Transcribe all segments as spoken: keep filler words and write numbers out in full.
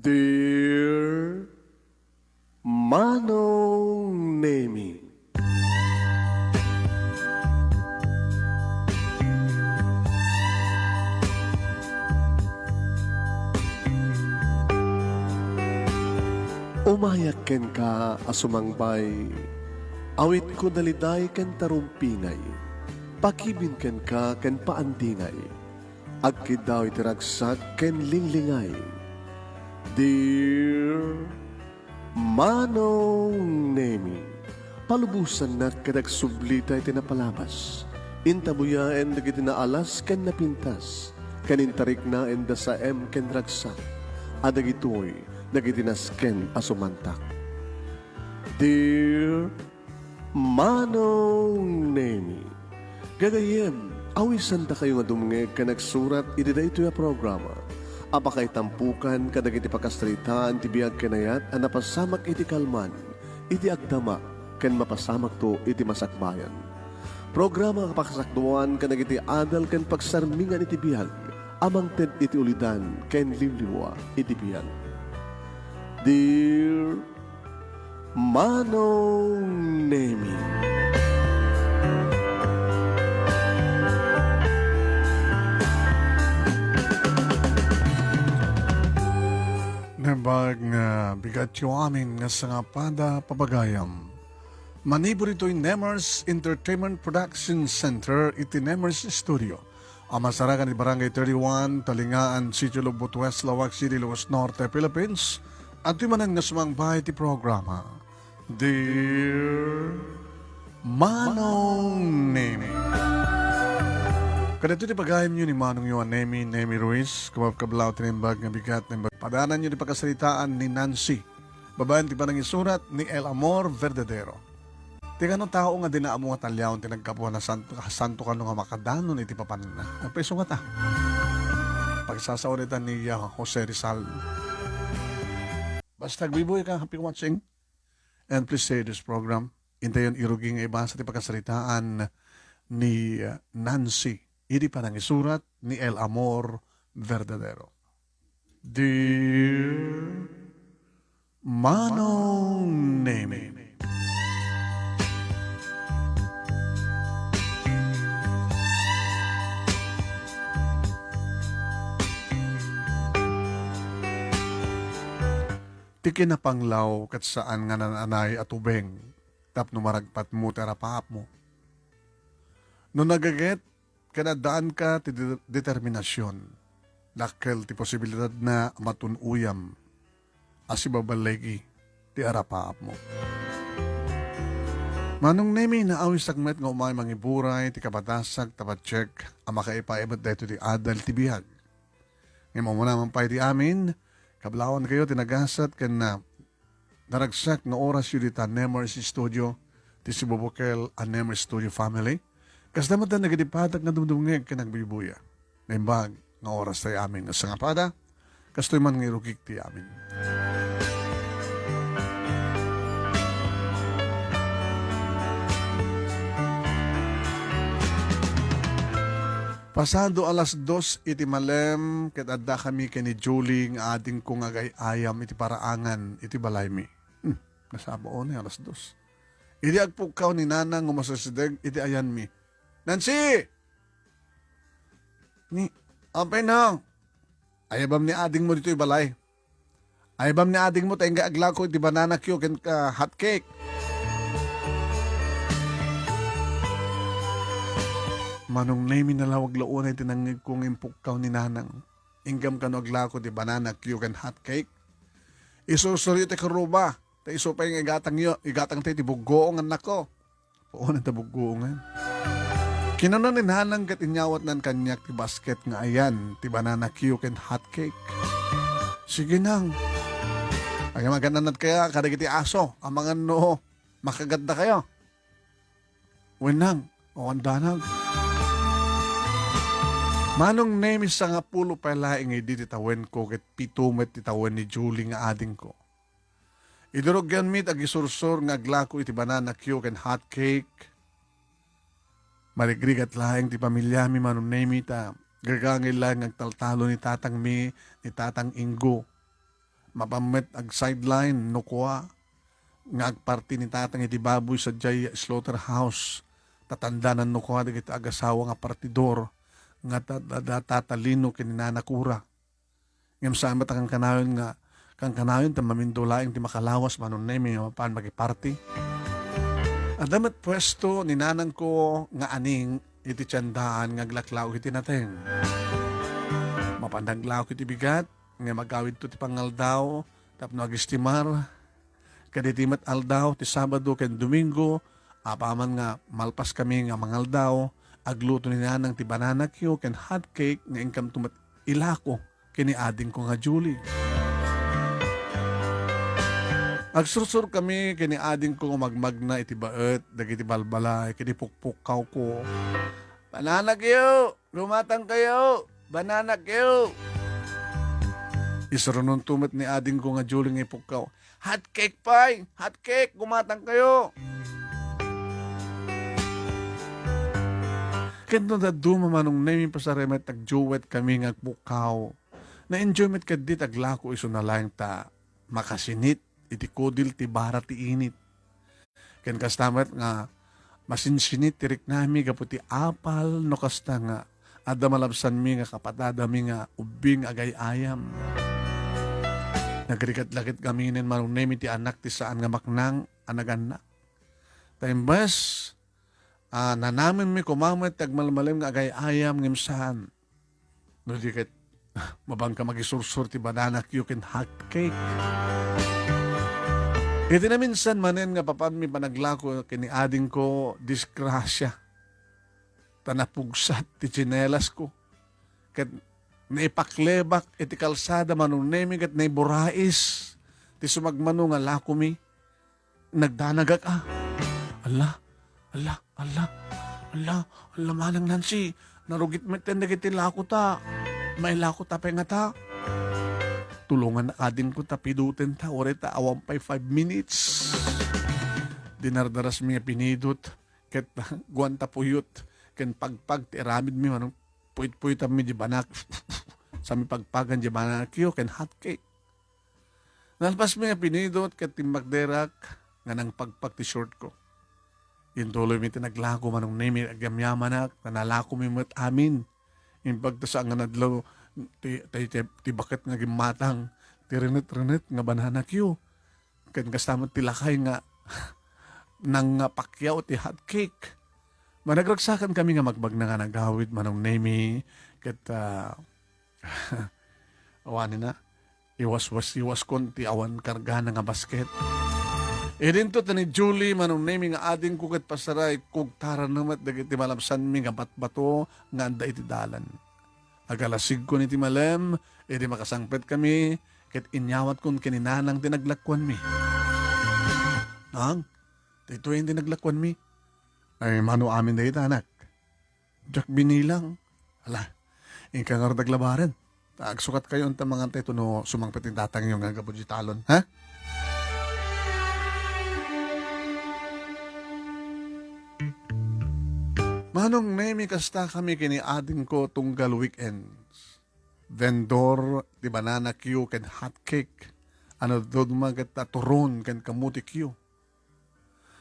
Dear Manong Nemi. Umayak kenka a sumangbay, awitko daliday ken tarumpingay, pakibin kenka ken paandingay. Agkiddaw iti ragsak ken linglingay. Dear Manong Nemi, palubosannak ket agsublita iti napalabas. Intabuyaen dagiti naalas ken napintas, ken intariknaen da saem ken ragsak, a dagitoy dagiti nasken a sumantak. Dear Manong Nemi. Gagayyem, awisandakayo nga dumngeg ken agsurat iti daytoy a programa a pakaitampukan kadagiti pakasaritaan ti biag ken ayat a napasamak iti kalman, iti agdama, ken mapasamakto iti masakbayan. Programa a pakasakduan kadagiti adal ken pagsarmingan iti biag a mangted iti ulidan ken limlimua iti biag. Dear Manong Nemi. Naimbag nga bigatyo amin nga sangapada, pagayam. Manipud ditoy Nemers Entertainment Production Center iti Nemers Studio a masarakan iti Barangay thirty-one, Talingaan, Sitio Lubot West, Laoag City, Ilocos Norte, Philippines. Adtoy manen nga sumangbay iti programa, Dear Manong Nemi. Kadagitoy ti pagayamyo ni manongyo a Nemi, Nemi Ruiz, kabkablaw ti naimbag nga bigat, naimbag. Padananyo ti pakasaritaan ni Nancy, babaen ti panangisurat ni El Amor Verdadero. Ti kano tao nga dina ammo nga taliaon ti naggapuan a santo, santo kano nga makadanon iti papanna. Agpayso ngata. Pagsasaon ita ni, uh, Jose Rizal. Basta agbuybuy ka, happy watching. And please share this program. Intayon irugi nga ibasa ti pakasaritaan ni, uh, Nancy idi panangisurat ni El Amor Verdadero. Dear Manong Nemi. Ti kinapanglaw ket saan nga naan-anay a tubeng tapno maragpatmo ti arapaapmo. No nagaget ken addaanka ti de-, determinasion, dakkel ti posibilidadna a matun-oyam a sibaballigi ti arapaapmo. Manong Nemi, naawisak met nga umay mangiburay ti kabatasak ta patiek a makaipaay met daytoy ti adal ti biag. Ngem umuna man pay ti amin, kablawankayo ti nagasat ken na-, naragsak nga orasyo dita Nemers Studio, ti sibubukel a Nemers Studio family. Kasda met dagiti padak nga dumdumngeg ken agbuybuya. Naimbag nga oras ti amin nga sangapada, kastoy man nga irukik ti amin. Pasado alas dos iti malem ket addakami ken ni Julie nga adingko nga agay-ayam iti paraangan iti balaymi. Hmm, nasaba unay alas dos. Idi agpukkaw ni Nanang nga umasideg iti ayanmi, "Nancy!" Ni, "Apay, Nang? Ayabam ni adingmo ditoy balay?" Ay, bam ni adingmo ta inggay aglako iti banana cue ken, ah, hot cake. Manong Nemi, nalawag la unay ti nangngegko nga impukkaw ni Nanang. Inggam kano aglako iti banana cue ken hot cake? Isursuryo ti karuba, ta isu pay nga igatangyo, igatangta iti buggoong, annakko. Puonan ta buggoongan. Kinuna ni Nanang ket inyawatnan kaniak ti basket nga ayan ti banana cue ken hot cake. Sige, Nang. Agamagananat kaya kadagiti aso, amangan no makagaddakayo. Wen, Nang, awan danag. Manong Nemi, sangapulo pay laeng idi ti tawenko ket pito met ti tawen ni Julie nga adingko. Idi rugyanmi ti agisursor nga aglako iti banana cue ken hot cake, marigrigat laeng ti pamiliami, Manong Nemi, ta gagangay laeng nga agtaltalo ni tatangmi, ni Tatang Ingo. mapan met ag-sideline no kua nga agparti ni tatang iti baboy sadiay slaughterhouse. Tatandanan no kua dagiti agasawa nga partidor nga ta-, da-, da-, tatalino ken ni Nana Kura. Ngem saan met a kankanayon nga, kankanayon ta mamindo laeng ti makalawas, Manong Nemi, nga mapan makiparti. Adda met puesto ni nanangko nga aning iti tiendaan nga aglaklawk iti nateng. Mapan naglaok iti bigat, nga magawidto ti pangaldaw tapno agistimar. Kaditi met aldaw ti Sabado ken Domingo, apaman nga malpaskami nga mangaldaw, agluto ni nanang ti banana cue ken hot cake nga inkamto met ilako ken ni adingko nga Julie. Agsursurkami ken ni adingko nga magmagna iti baet dagiti balbalay ken ni pukpukkawko. "Banana cue! Gumatang kayo! Banana cue!" Isurunonto met ni adingko nga Julie nga ipukkaw, "Hot cake pay! Hot cake! Gumatang kayo!" Ket no dadduma, Manong Nemi, pasaray met agduet kami nga agpukkaw. Na-enjoy met kaddi ti aglako isuna laeng ta makasinit iti kudil ti bara ti init. Ken kasta met nga masinsinit ti riknami gapu ti apal no kasta nga adda malabsanmi nga kapatadami nga ubbing agay-ayam. Nagrigat-laget kaminen, Manong Nemi, ti anak ti saan nga maknang a nagannak. Ta imbes a nanamenmi koma met ti agmalmalem nga agay-ayam ngem saan. No di ket, mapanka magisursur ti banana cue ken hot cake. Iti naminsan manen nga papanmi panaglako ken ni adingko, disgrasya. Ta napugsat ti tsinelasko. Ket naipaklebak iti kalsada, Manong Nemi, ket naiburais ti sumagmamano nga lakomi. Nagdanagak a. Ala, ala, ala, ala, ala, Manang Nancy, narugit met dagiti lakota. Mailakota pay ngata. Tulongannak adingko ta pidutenta, uray ta awan pay five minutes. Dinardarasmi nga pinidut, ket guanta puyot, ken pagpag ti aramidmi, Manong, puyot-puyotanmi di banak. Sami pagpagan di banana cue ken hot cake. Nalpasmi nga pinidot ket timmakderak nga nangpagpag ti short ko. Intuloymi ti naglako, Manong Nemi, agyamyamanak, ta nalakomi met amin. Imbag ta saan nga nadlaw ti, ti, ti, ti baket nga gimmatang, ti renet-renet nga banana cue. Ken kasta met ti lakay nga nangpakiaw ti hot cake. Managragsakan kami nga magmagna nga nagawid, Manong Nemi, ket, ah, awan ni na, iwaswasiwaskon ti awan kargana nga basket. Idinto ti ni Julie, Manong Nemi, nga adingko ket pasaray, kugtaranna met dagiti malabsanmi nga batbato nga adda iti dalan. Agalasigkon iti malem, idi makasangpetkami, ket inyawatkon ken ni Nanang ti naglakuanmi. "Nang, daytoyen ti naglakuanmi." "Ay, mano amin dayta, anak?" "Diak binilang." "Ala, inka ngarud aglabaran. Ta agsukatkayo unta mangantay no sumangpet ni tatangyo nga aggapu di talon, ha?" Manong Nemi, kasta kami ken ni adingko tunggal weekends. Vendor ti banana cue ken hot cake. Ano daduma ket ta turon ken kamuti cue.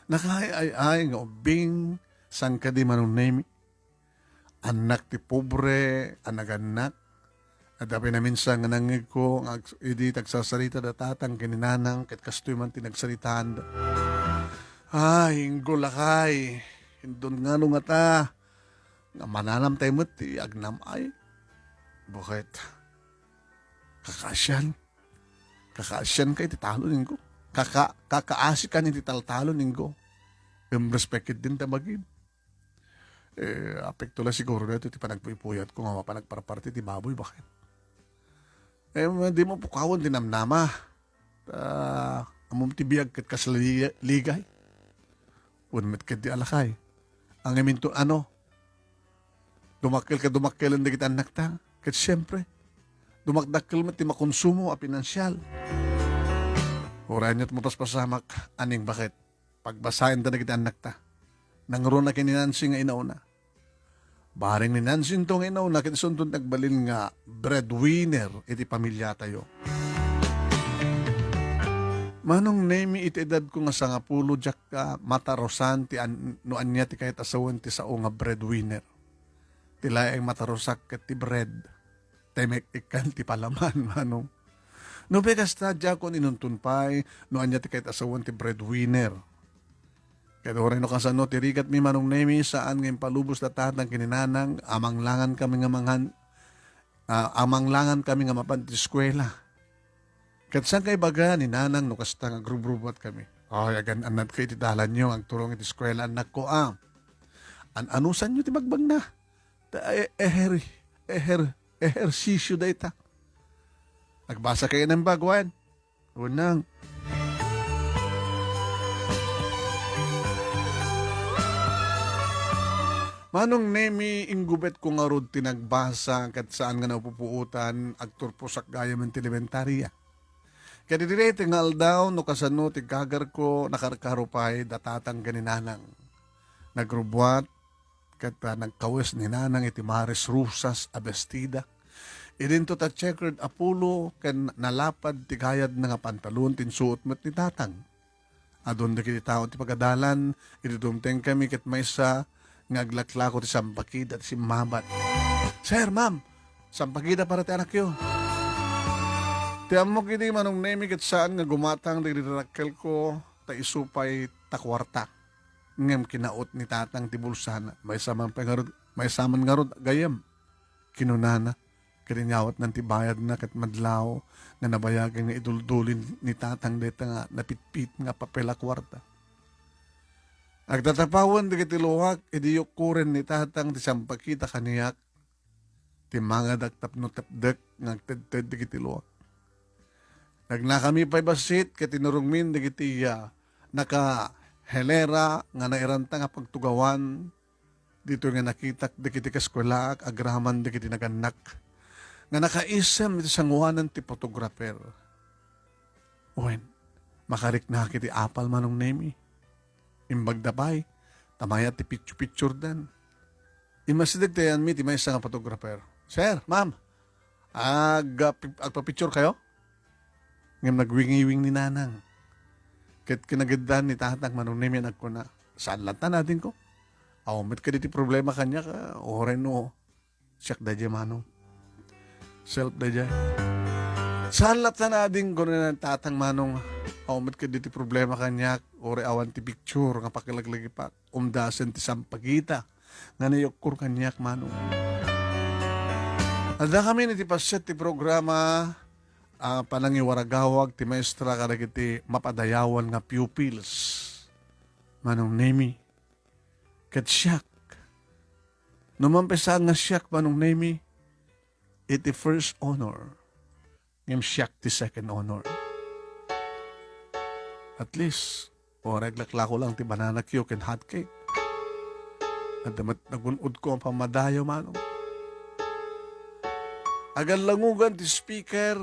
Nakaay-ay-ay nga ubbing, saan kadi, Manong Nemi? Annak ti pobre a nagannak. Adda pay naminsan nga nangngegko nga ag-, idi tagsasarita da tatang ken ni nanang, ket kastoy man ti nagsaritaanda. Ay, Inggo, lakay, indon ngano ngata nga mananamtay met ti agnam-ay? Buket, kakaasian. Kakaasianka iti talon, Inggo. Kaka-, kakaasikan iti taltalon, Inggo. Em, respect ket din ta bagim. Eh, apekto la siguro daytoy ti panagpuypuyatko nga mapan agparparti ti baboy, baket. Eh, dimo pukawen ti namnama. Ta, ammom ti biag ket kasla li-, ligay. Wen met ket di alakay. Ngem inton ano, dumakkel ket dumakkelen dagiti annakta. Ket siempre, dumakdakkel met ti makonsumo a pinansial. Uray ania't mapaspasamak, aning baket. Pagbasaen ta dagiti annakta. Nangruna ken ni Nancy nga inauna. Bareng ni Nancy-nto nga inauna ket isunto ti agbalin nga breadwinner iti pamiliatayo. Manong Nemi, iti edadko nga sangapulo, diak, ah, matarusan ti an-, no ania ti kayat a sawen ti sao nga breadwinner. Ti laeng matarusak ket ti bread. Tay mek-, ikkan ti palaman, Manong. No pay kasta, diakon inunton pay no ania ti kayat a sawen ti breadwinner. Ket uray no kasano ti rigatmi, Manong Nemi, saan nga impalubos da tatang ken ni nanang, amanglangan kami nga mangan-, ah, amanglangan kami nga mapan ti eskuela. Ket saan nga ibaga ni nanang no kasta nga agrubrubbuat kami? Ay, agan-annadka iti dalanyo nga agturong iti eskuela, annakko, a. An-anusanyo ti bagbagna? Ta, e-, eher-, eher-, ehersisyo dayta. Nagbasa kayo ng bagwan? Unang. Manong Nemi, inggubet ko ngarud ti nagbasa ket saan nga napupuotan, agturposak gayam iti elementarya. Ket iti daytoy nga aldaw, no kasano ti gagarko, nakarkaro pay da tatang ken ni nanang. Nagrubbuat, ket, ah, nagkawes ni nanang iti Mares Rosas a bestida. Idinto ta checkered a polo ken nalapad ti gayadna nga pantalon ti insuot met ni tatang. Adun dagiti tao ti pagadalan, idi dumtengkami ket maysa nga aglaklako ti sampakita ti simmabat. "Sir, ma'am, sampakita para ti anakyo." Ti ammok idi, Manong Nemi, ket saan nga gumatang dagiti dakkelko ta isu pay ta kuarta. Ngem kinaot ni tatang ti bulsana. Maysa man pay ngarud, maysa man ngarud gayam, kinunana. Ket inyawatnan ti bayadna ket madlaw nga nabayagen nga iduldulin ni tatang dayta nga napitpit nga papel a kuarta. Agtatapawen dagiti luak idi yukkuren ni tatang ti sampakita kaniak, timmangadak tapno tepdek nga agtedted dagiti luak. Nagnakami pay bassit ket inurongmin dagiti, ah, nakahelera nga nairanta nga pagtugawan. Ditoy nga nakitak dagiti kaeskuelaak agraman dagiti nagannak nga nakaisem iti sanguanan ti photographer. Wen, makariknak iti apal, Manong Nemi. Imbagda pay, ta mayat ti picture-picturedan. Immasideg ti ayanmi ti maysa nga photographer. "Sir, ma'am, ag-, agpa-picture kayo?" Ngem nagwingiwing ni nanang. Ket kinagiddan ni tatang, Manong Nemi, nagkuna, "Saan latta, adingko? Awan met kadi ti problema kaniak, a, uray no siak daydiay, Manong. Self daydiay." "Saan latta, adingko," ni tatang, Manong. "Awan met kadi ti problema kaniak, uray awan ti picture nga pakilaglagipak. Umdasen ti sampagita nga nayukkur kaniak, Manong." Adda kami iti paset ti programa, a, panangiwaragawag ti maestra kadagiti mapadayawan nga pupils, Manong Nemi. Ket siak, no mampesa nga siak, Manong Nemi, iti first honor, ngem siak ti second honor. At least, uray aglaklako lang ti banana cue ken hot cake. Adda met nagun-odko a pammadayaw, Manong. Agallangugan ti speaker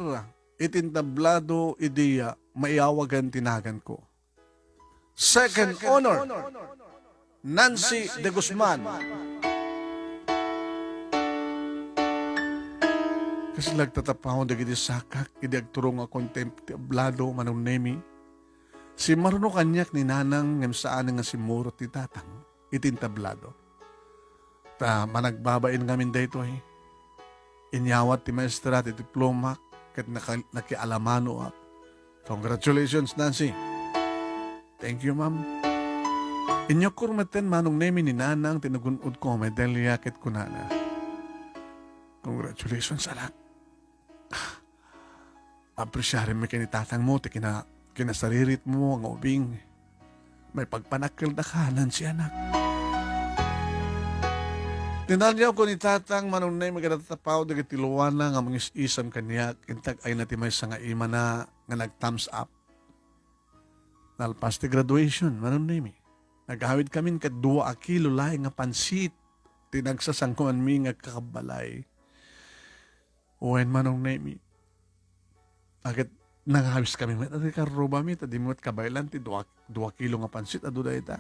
iti entablado idi, ah, maiawagan ti naganko. Second honor, Nancy de Guzman. Kasla agtatapaw dagiti sakak idi agturongakon ti entablado, Manong Nemi. Simmaruno kaniak ni nanang ngem saan nga simmurot ni tatang iti entablado. Ta managbabain ngamin daytoy. Inyawat ti maestra ti diplomak ket naka-, nakialamanoak. Congratulations, Nancy. Thank you, ma'am. Inyukor metten, Manong Nemi, ni nanang ti nagun-odko a medalya ket kunana, "Congratulations, anak. Apresiarem met ken ni tatangmo ti kina-, kinasariritmo nga ubing. Maipagpanakkel daka, Nancy, anak." Tinaliawko ni tatang, Manong Nemi, agtatapaw dagiti luana nga mangis-isam kaniak, intag-ayna ti maysa nga imana nga nag-thumbs up. Nalpas ti graduation, Manong Nemi. Nagawidkamin ket dua a kilo laeng nga pansit ti nagsasanguanmi nga agkakabbalay. Wen, Manong Nemi. Ket nangawiskami met iti karrubami, ta di met kabaelan ti dua, dua kilo nga pansit adu dayta.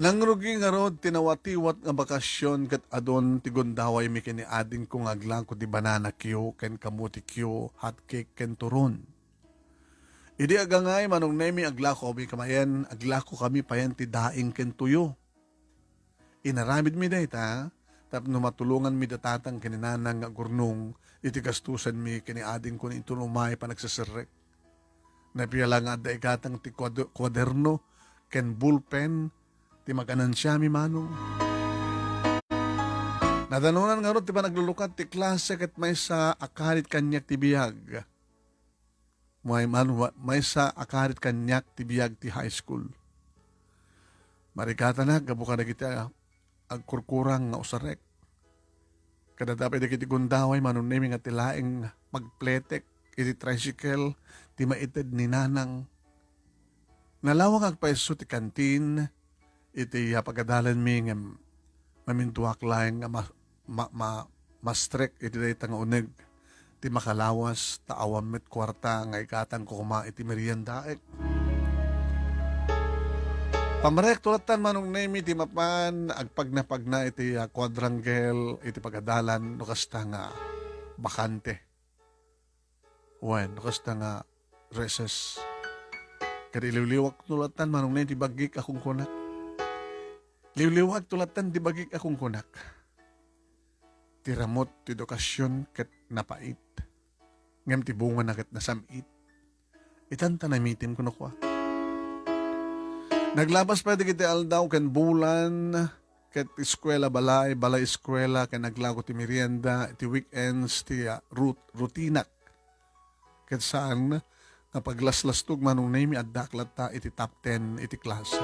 Nangrugi ngarud ti nawatiwat nga bakasyon ket adun ti gundawaymi ken ni adingko nga aglako ti banana cue ken kamote cue, hot cake ken turon. Idi agangay, Manong Nemi, aglako kami kamayen, aglako kami payen ti daing ken tuyo. Inaramidmi dayta tapno matulonganmi da tatang ken ni nanang nga agurnong iti gastusanmi ken ni adingko inton umay panagseserrek. Napiala nga adda igatang ti kuad-, kuaderno ken ballpen ti maganansiami, Manong. Nadanonan ngarud ti panaglulukat ti klase ket maysa a karit kaniak ti biag. May-, man-, wa-, maysa a karit kaniak ti biag ti high school. Marigatanak gapu kadagiti a-, agkurkurang nga usarek. Kadadapi dagiti gundaway, Manong Nemi, nga ti laeng pagpletek iti tricycle ti maited ni nanang. Nalawag agpayso ti kantin iti, ah, pagadalanmi ngem mamintuak laeng nga ma-, ma-, ma-, mastrek iti dayta nga uneg ti makalawas ta awan met kuarta nga igatangko koma iti meriendaek. Pamrekto lattan, Manong Nemi, ti mapan agpagnapagna iti, ah, quadrangle iti pagadalan no kasta nga bakante. Wen, no kasta nga recess. Ket iliwliwakto lattan, Manong Nemi, ti bagik a kunkunak. Liwliwakto lattan ti bagik a kunkunak. Ti ramut ti edukasion ket napait. Ngem ti bungana ket nasam-it. Itan ta namitim, kuno kua. Naglabas pay dagiti aldaw ken bulan, ket eskuela balay, balay eskuela, ken aglako ti merienda, iti weekends, ti, ah, rut-, rutinak. Ket saan nga paglaslastog, Manong Nemi, addaak latta iti top ten iti klase.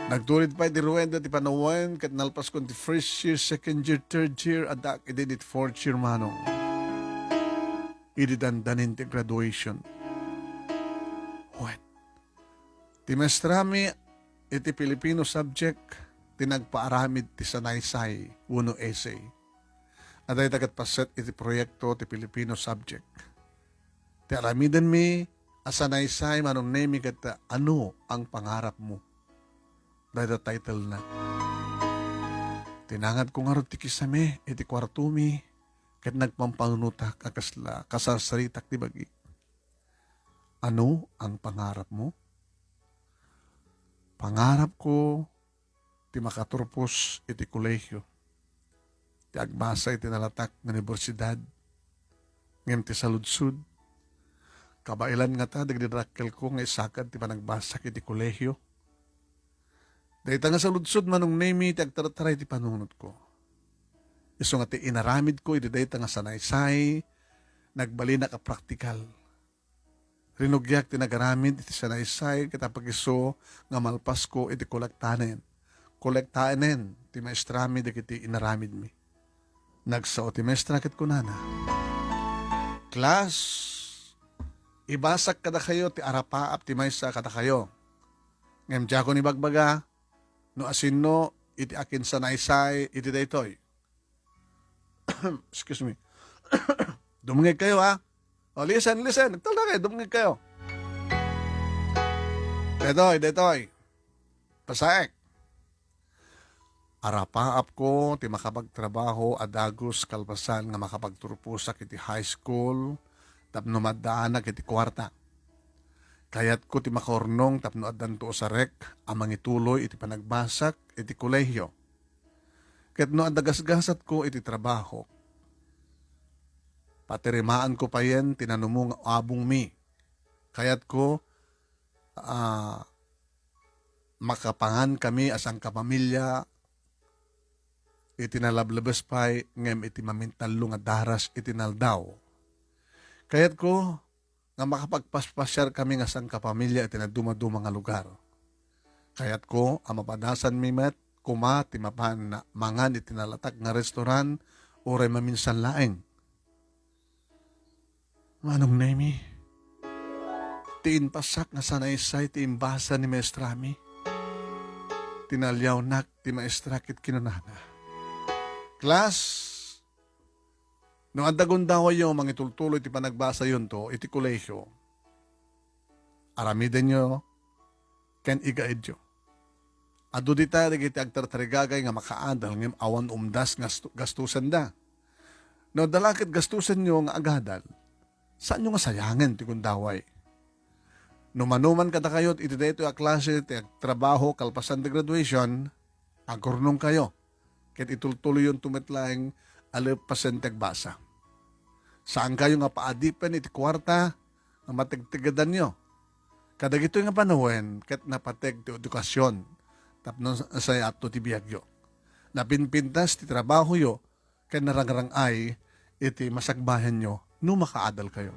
Nagturid pay ti rueda ti panawen, ket nalpaskon ti first year, second year, third year, addaak idi iti fourth year, Manong. Idi dandanin ti graduation. Wen, ti maestrami iti Filipino subject ti nagpaaramid ti sanaysay wenno essay. Adda ita ket paset iti proyekto ti Filipino subject. Ti aramidenmi a sanaysay, Manong Nemi, ket ano ang pangarap mo? Dayta title na. Tinangad ko ngarud ti kisame iti kuartomi ket nagpampanunotak a kasla kasarsaritak ti bagi. Ano ang pangarap mo? Pangarap ko ti makaturpos iti kolehio, ti agbasa iti nalatak nga unibersidad, ngem ti saludsod, kabaelan ngata dagiti dakkelko nga isakad ti panagbasak iti kolehio? Dayta nga saludsod, Manong Nemi, ti agtartaray ti panunotko. Isu nga ti inaramidko iti dayta nga sanaysay, nagbalinak a praktikal. Rinugiak ti nagaramid iti sanaysay ket apag-isu nga malpasko iti kolektanen. Kolektaenen ti maestrami dagiti inaramidmi. Nagsao ti maestra ket kunana, "Class, ibasak kadakayo ti arapaap ti maysa kadakayo. Ngem diakon ibagbaga no asinno iti akinsanaysay iti daytoy." Excuse me. Dumngegkayo, ha? O, listen, listen. Agtalna kayo, dumngegkayo. Daytoy, daytoy. Basaek. Arapaapko ti makapagtrabaho a dagus kalpasan nga makapagturposak iti high school tapno maaddaanak iti kuarta. Kayatko ti makaurnong tapno addanto usarek a mangituloy iti panagbasak iti kolehio. Ket no adda gasgasatko iti trabaho, patirimaanko payen ti nanumo nga abongmi. Kayatko a makapangan kami a sangkapamilya iti nalablabes pay ngem iti mamintallo nga daras iti naldaw. Kayatko nga makapagpaspasiar kami nga sangkapamilya iti nadumaduma nga lugar. Kayatko a mapadasanmi met koma ti mapan mangan iti nalatak nga restoran uray maminsan laeng. Manong Nemi, ti impasak nga sanaysay ti imbasa ni maestrami. Tinaliawnak ti maestra ket kinunana, "Class, no adda gundawayyo mangitultuloy ti panagbasayonto iti kolehio, aramidenyo ken igaedyo. Adu dita dagiti agtartarigagay nga makaadal ngem awan umdas nga gastu-, gastusenda. No adda la ket gastusenyo nga agadal, saanyo nga sayangen ti gundaway. No manuman kadakayo iti daytoy a klase ti agtrabaho kalpasan ti graduation, agurnongkayo ket itultuloyonto met laeng a lepasen ti agbasa. Saankayo nga paadipen iti kuarta nga mategtegedanyo. Kadagitoy nga panawen ket napateg ti edukasyon tapno nasayaatto ti biagyo. Napinpintas ti trabahoyo ken narangrang-ay iti masakbayanyo no makaadalkayo.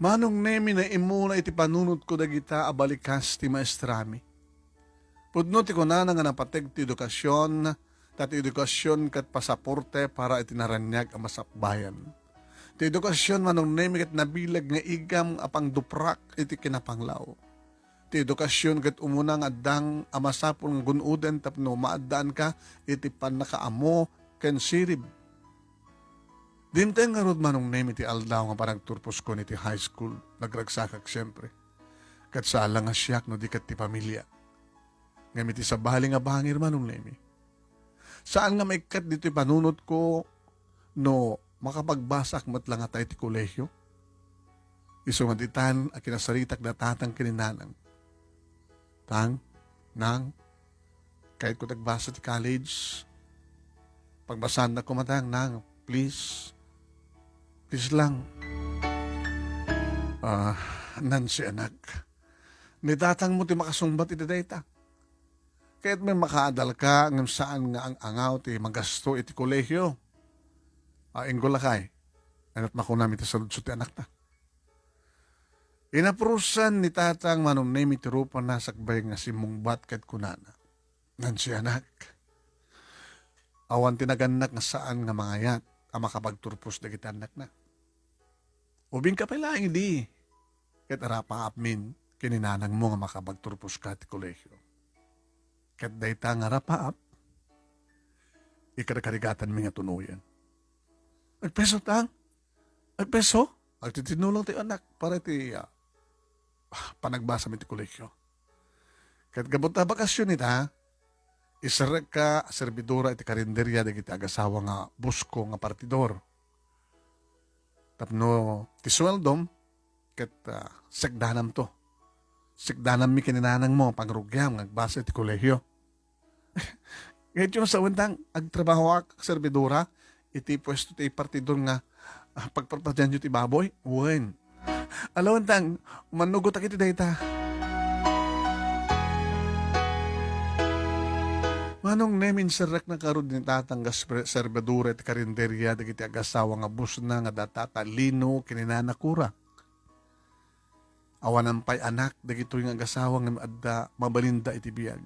Manong Nemi, naimuna iti panunotko dagita a balikas ti maestrami. Pudno ti kunana nga napateg ti edukasyon, ta ti edukasyon ket pasaporte para iti naraniag a masakbayan. Ti edukasyon, Manong Nemi, ket nabileg nga igam a pangduprak iti kinapanglaw. Ti edukasyon ket umuna nga addang a masapul nga gun-oden tapno maaddaanka iti pannakaammo ken sirib. Dimteng ngarud, Manong Nemi, ti aldaw nga panagturposkon iti high school, nagragsakak siempre. Ket saan la nga siak no di ket ti pamilia. Ngem iti sabali nga bangir, Manong Nemi, saan nga maikkat ditoy panunotko no makapagbasaak met la ngata iti kolehio. Isu nga ditan a kinasaritak da tatang ken ni nanang. Tang, nang, kayatko ti agbasa ti college. Pagbasaannak koma, tang, nang, please. Please lang. Ah, Nancy, anak. Ni tatangmo ti makasungbat iti dayta. Kayatmi makaadalka ngem saan nga ang-angaw ti magasto iti kolehio. A, inggo lakay. Ket makunam iti saludsod ti anakta. Inapurosan ni tatang Manong Nemi ti rupana sakbay nga simmungbat ket kunana, "Nancy, anak, awan ti nagannak nga saan nga mangayat a makapagturpos dagiti annakna. Ubingka pay laeng idi ket arapaapmin ken ni nanangmo nga makapagturposka ti kolehio. Ket dayta nga arapaap, ikarikarigatanmi nga tunoyen." Agpeso, tang? Agpeso? Agtitinulong ti anak para iti, ah, panagbasam iti kolehio. Ket gapu ta bakasyon ita, iserrekka a servidora iti karinderia dagiti agasawa nga busko nga partidor. Tapno ti sueldom ket, ah, sekdanamto. Sekdanammi ken ni nanangmo a pangrugiam nga agbasa iti kolehio. Ngayon, sawen, tang, agtrabahoak servidora iti puesto ti partidor nga, ah, pagparpadianyo ti baboy? Wen. Alawen, tang, manugotak iti dayta. Manong Nemi, inserrekna ngarud ni tatang nga spe-, servidora iti karinderia dagiti agasawa nga busna nga da tata Lino ken ni nana Cora. Awanan pay anak dagitoy nga agasawa ngem adda mabalinda iti biag.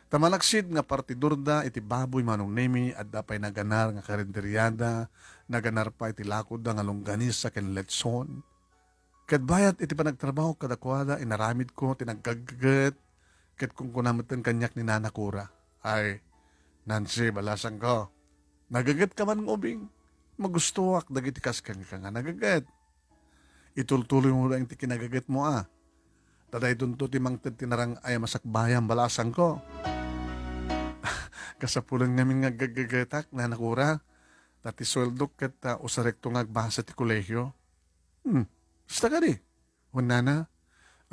Ta malaksid nga partidorda iti baboy, Manong Nemi, adda pay naganar nga karinderiada, naganar pay ti lakoda nga longganisa ken letson. Ket bayat iti panagtrabaho kadakuada, inaramidko ti naggaggeget, ket kunkuna metten kaniak ni Nana Cora, "Ay, Nancy, balasangko, nagagetka man nga ubing? Magustoak dagiti kas kenka nga nagaget." Itultuloymo laeng ti kinagagetmo a. Ta daytonto ti mangted ti narang-ay a masakbayam, balasangko. Kasapulan ngamin nga aggaggegetak, Nana Cora. Ta ti sueldok ket, ah, usarekto nga agbasa ti kolehio. Hmm, kasta kadi? Wen, Nana,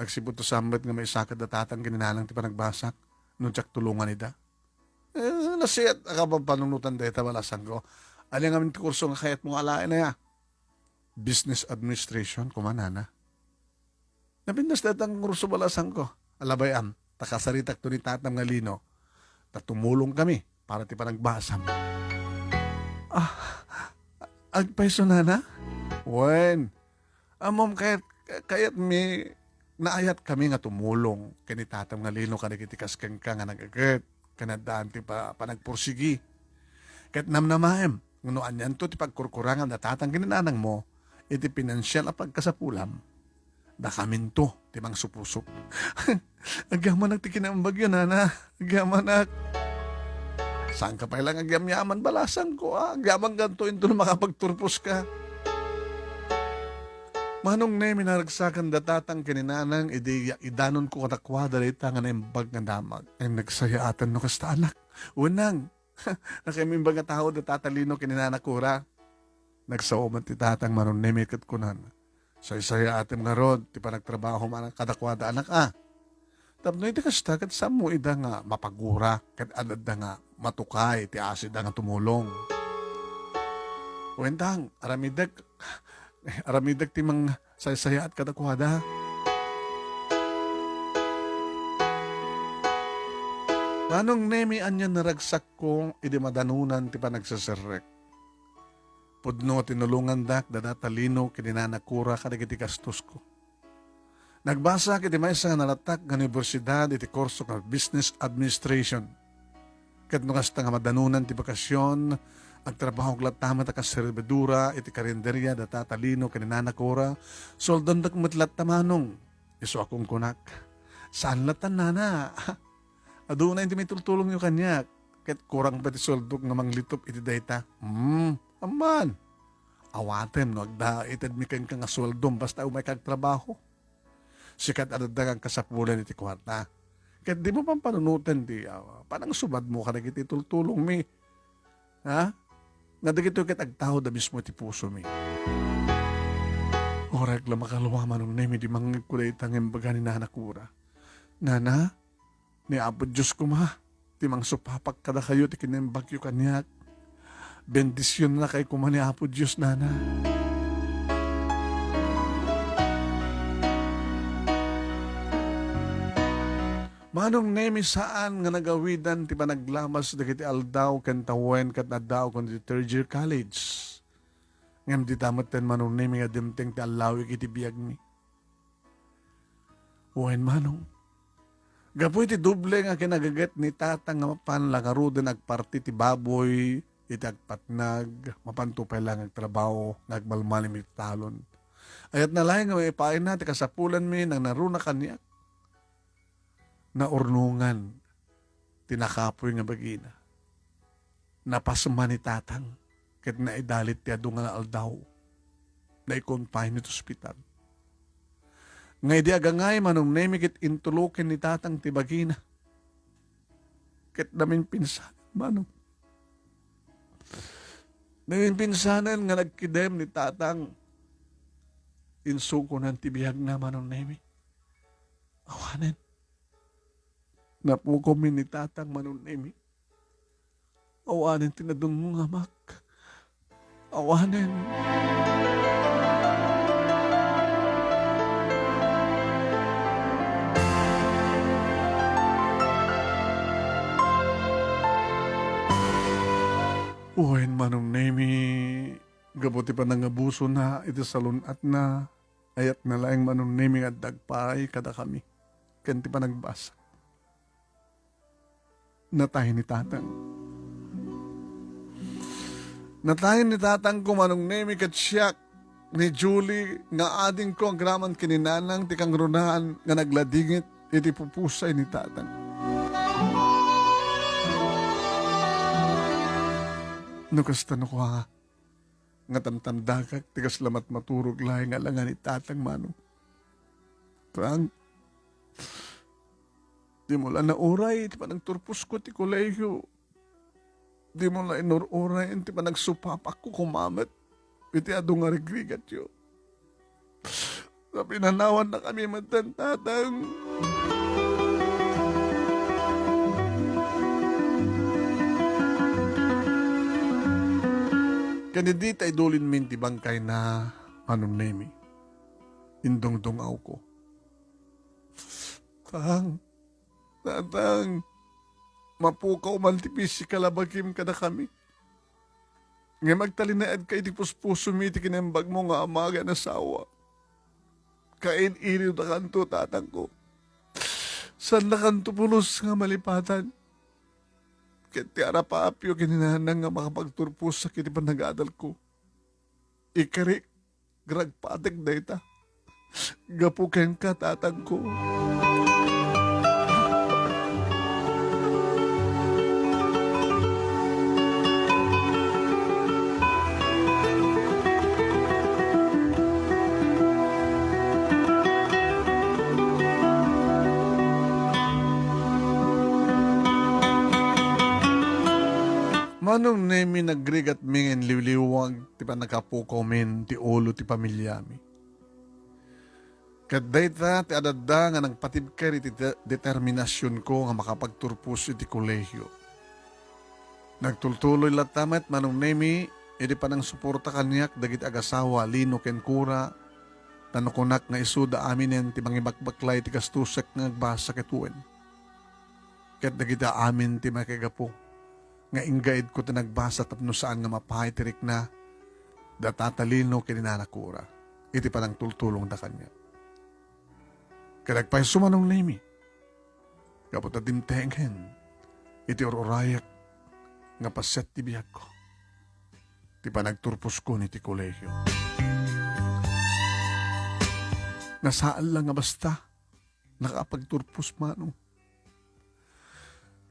agsipud ta saan met nga maisakit da tatang ken ni nanang ti panagbasak no diak tulongan ida. Eh, nasayaat a kapampanunotan dayta, balasangko. Ania ngamin ti kurso nga kayatmo nga alaen aya? Business administration koma, Nana. Napintas dayta nga kurso, balasangko. Ala, bay-am, ta kasaritakto ni tatam nga Lino. Ta tumulongkami para ti panagbasam. Ah, agpayso, Nana? Wen, ammom, kayat, kayatmi, naayatkami nga tumulong ken ni tatam nga Lino kadagiti kas kenka nga nagaget ken addaan ti pa-, panagpursigi. Ket namnamaem, no anianto ti pagkurkurangam da tatang ken ni nanangmo iti pinansial a pagkasapulam, dakaminto ti mangsupusup. Agyamanak ti kinaimbagyo, Nana. Agyamanak. Saanka pay lang agyamyaman, balasangko, a. Agyamankanto intono makapagturposka. Manong Nemi, naragsakan da tatang ken ni nanang idi ya-, idanonko kadakuada dayta nga naimbag nga damag. Ay, nagsayaaten no kasta, anak. Wen, nang, nakaimbag nga tao da tata Lino ken ni nana Cora. Nagsao met ti tatang Manong Nemi ket kunana, "Saysayaatem ngarud ti panagtrabahom a kadakuada, anak, a. Tapno iti kasta, ket saanmo ida nga mapagura ket adda nga matukay ti asida nga tumulong." Wen, tang, aramidek, aramidek ti mangsaysayaat kadakuada. Manong Nemi, ania naragsakko idi madanunan ti panagseserrek. Pudno a tinulongandak da tata Lino ken ni nana Cora kadagiti gastosko. Nagbasaak iti maysa nga nalatak nga universidad iti kurso nga Business Administration. Ket no kasta nga madanunan ti bakasion, agtrabahok latta met a kas servidora iti karinderia da tata Lino ken ni nana Cora, sueldoandak met latta, Manong. Isu a kunkunak, "Saan latta, nana? Aduna ti maitultulongyo kaniak, ket kurang pay ti sueldok nga manglitop iti dayta." Hmm, amman. Awatem no agdaitedmi kenka nga sueldom basta umayka agtrabaho. Sika ti adda nga kasapulan iti kuarta. Ket dimo pampanunoten ti, ah, panangsubadmo kadagiti tultulongmi. Ha? Nga dagitoy ket agtaud a mismo iti pusomi. Uray la makalua, Manong Nemi, idi mangngegko dayta nga imbaga ni Nana Cora. Nana, ni Apo Dios koma ti mangsupapak kadakayo ti kinaimbagyo kaniak. Bendisionnakay koma ni Apo Dios, Nana. Manong Nemi, saan nga nagawidan ti panaglamas dagiti aldaw ken tawen ket addaakon iti third year college. Ngem dita metten, Manong Nemi, nga dimteng ti allawik iti biagmi. Wen, Manong, gapu iti doble nga kinagaget ni Tatang nga mapan la ngaruden agparti ti baboy iti agpatnag, mapanto pay la nga agtrabaho nga agmalmalim iti talon. Ayatna laeng nga maipaayna ti kasapulanmi nangnaruna kaniak. Naurnongan ti nakapuy nga bagina. Napasma ni Tatang ket naidalit ti adu nga aldaw. Nai-confine iti ospital. Nga idi agangay, Manong Nemi, ket intuloken ni Tatang ti bagina. Ket naminpinsan, Manong. Naminpinsanen nga nagkidem ni Tatang. Insukonan ti biagna, Manong Nemi. Awanen. Napukaw mi ni Tatang, Manong Nemi. Awanen ti nadungngong amak. Awanen. Wen, Manong Nemi, gapu ti panangabusona iti salun-atna, ayatna laeng, Manong Nemi, nga adda agpaay kadakami ken ti panagbasa. Natay ni Tatang. Natay ni Tatangko, Manong Nemi, ket siak ni Julie nga adingko agraman ken ni Nanang ti kangrunaan nga nagladingit iti pupusay ni Tatang. No kasta, no kua, nga tamtamdakak ti kasla matmaturog laeng nga alangan ni Tatang, Manong. Frank, dimo la nauray ti panagturposko ti kolehiyo. Dimo la inur-uray ti panagsupapakko koma met iti adu nga rigrigatyo. Napinanawannakami metten, Tatang. Ken idi ta idulinmin ti bangkayna, Manong Nemi, indungdungawko. Tang, Tatang, mapukaw man ti pisikal a bagim kadakami. Ngem agtalinaedka iti puspusomi iti kinaimbagmo nga ama ken asawa. Kain-iriwdakanto, tatangko. Saandakanto pulos nga malipatan. Ket ti arap-apyo ken ni Nanang nga makapagturposak iti panagadalko. Ikarik, ragpatek dayta. Gapu kenka, tatangko. Manong Nemi, nagrigatmi nga inliwliwag ti pannakapukawmin ti ulo ti pamiliami. Ket dayta ti adda nga nagpatibker iti de-, determinasionko nga makapagturpos iti kolehio. Nagtultuloy latta met, Manong Nemi, iti panangsuporta kaniak dagiti agasawa a Lino ken Cora, ta nakunak nga isuda aminen ti mangibakbaklay ti gastosek nga agbasa ket wen. Ket dagiti amin ti makigapu nga inggaidko ti nagbasa tapno saan nga mapay ti rikna da Tata Lino ken ni Nana Cora iti panangtultulongda kaniak. Ket agpayso, Manong Nemi, gapu ta dimtengen iti ur-urayek nga paset ti biagko, ti panagturposkon iti kolehio. Nga saan la nga basta nakapagturpos, Manong.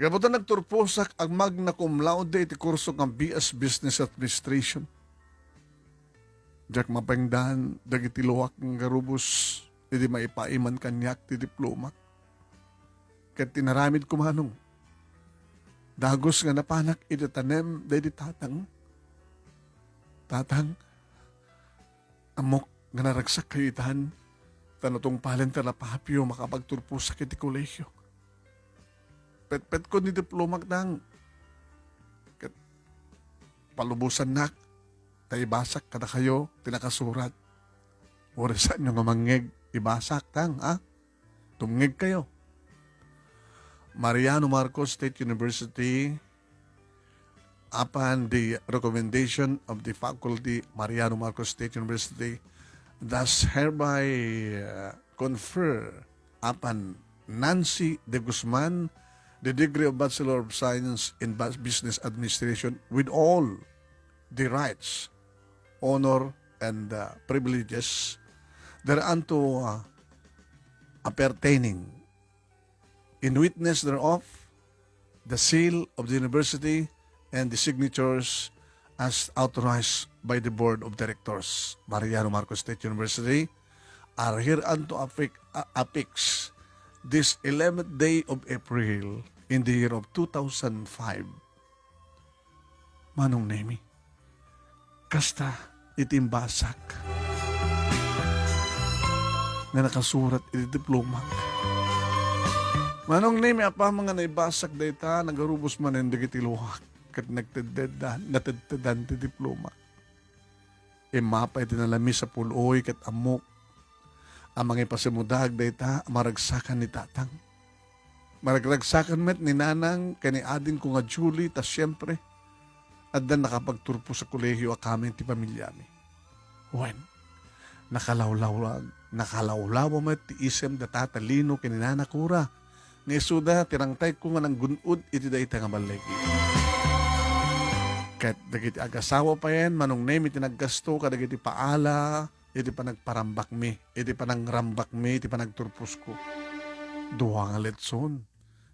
Gapu ta nagturposak a magna cum laude iti kurso nga B S Business Administration. Diak mapengdan dagiti luak nga garubos idi maipaiman kaniak ti diplomak. Ket tinaramid ko, Manong, dagus nga napanak iti tanem daydi tatang. Tatang, ammok nga naragsak kayo itan, ta no tungpalen ta napapio, makapagturposak iti kolehio. Petpetko ni diplomak, Tang. Ket palubosannak, ta ibasak kadakayo ti nakasurat. Uray saanyo nga mangngeg, ibasak, Tang, a? Tumngeg kayo. Mariano Marcos State University, upon the recommendation of the faculty, Mariano Marcos State University, does hereby, uh, confer upon Nancy de Guzman the degree of Bachelor of Science in Bus-, Business Administration with all the rights, honor, and, uh, privileges thereunto, uh, appertaining. In witness thereof, the seal of the university and the signatures as authorized by the Board of Directors, Mariano Marcos State University, are hereunto affix-, a-, affixed this eleventh day of April in the year of two thousand five. Manong Nemi, kasta iti imbasak nga nakasurat iti diplomak. Manong Nemi, apaman nga naibasak dayta, nagarubos manen dagiti luak ket nagtedtedan, natedtedan ti diplomak. Immapay ti nalamis a pul-oy ket ammok a mangipasimudag dayta a maragsakan ni tatang. Maragragsakan met ni nanang ken ni adingko nga Julie, ta siempre, addan nakapagturpos a kolehio a kamin ti pamiliami. Wen, nakalawlawag, nakalawlawa met ti isem da Tata Lino ken ni Nana Cora, nga isuda ti rangtayko nga nanggun-od iti dayta nga balleg. Ket dagiti agasawa payen, Manong Nemi, ti naggasto kadagiti paala, iti panagparambakmi, iti panangrambakmi, iti panagturposko. Dua nga litson,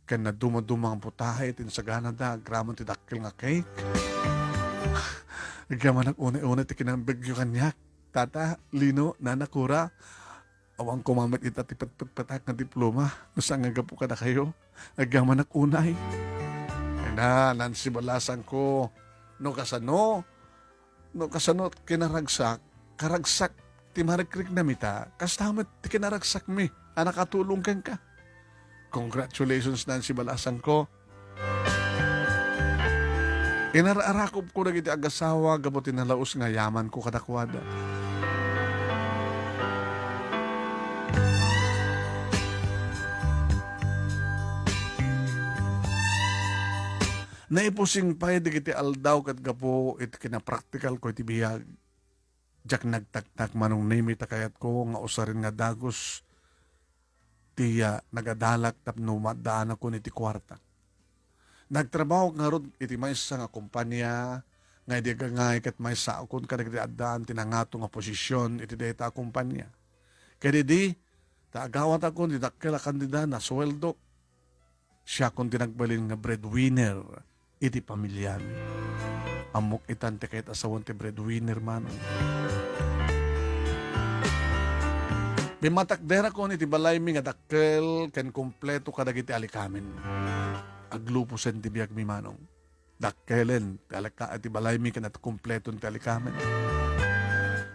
ken nadumaduma nga putahe ti insaganada agraman ti dakkel nga cake. Agyamanak unay-unay ti kinambegyo kaniak, Tata, Lino, Nana Cora. Awan koma met ita ti petpetpetak nga diploma, no saan nga gapu kadakayo. Agyamanak unay. Ay na, Nancy Balasangko, no kasano, no kasano kinaragsak, karagsak ti marikriknam ita, kasta met ti kinaragsakmi a nakatulong kenka. Congratulations, Nancy Balasangko. Inar-arakupko dagiti agasawa gapu ti nalaus nga yamanko kadakuada. Naipusing pay dagiti aldaw ket gapu iti kinapraktikalko iti biag, diak nagtaktak, Manong Nemi, ta kayatko nga usaren nga dagus ti, ah, nagadalak tapno maaddaanakon iti kuarta. Nagtrabaho ngarud iti maysa nga kompania nga idi agangay ket maysaakon kadagiti addaan ti nangato nga posisyon iti dayta a kompania. Ket idi, ta agawatakon ti dakkel a kantidad a sueldo, siakon ti nagbalin nga breadwinner iti pamiliami. Ammok itan ti kayat a sawen ti breadwinner, Manong. Pimmatakderakon iti balaymi nga dakkel ken kompleto kadagiti alikamin. Agluposen ti biagmi, Manong. Dakkelen ti alika-, ti balaymi ken nakumpleton ti alikamen.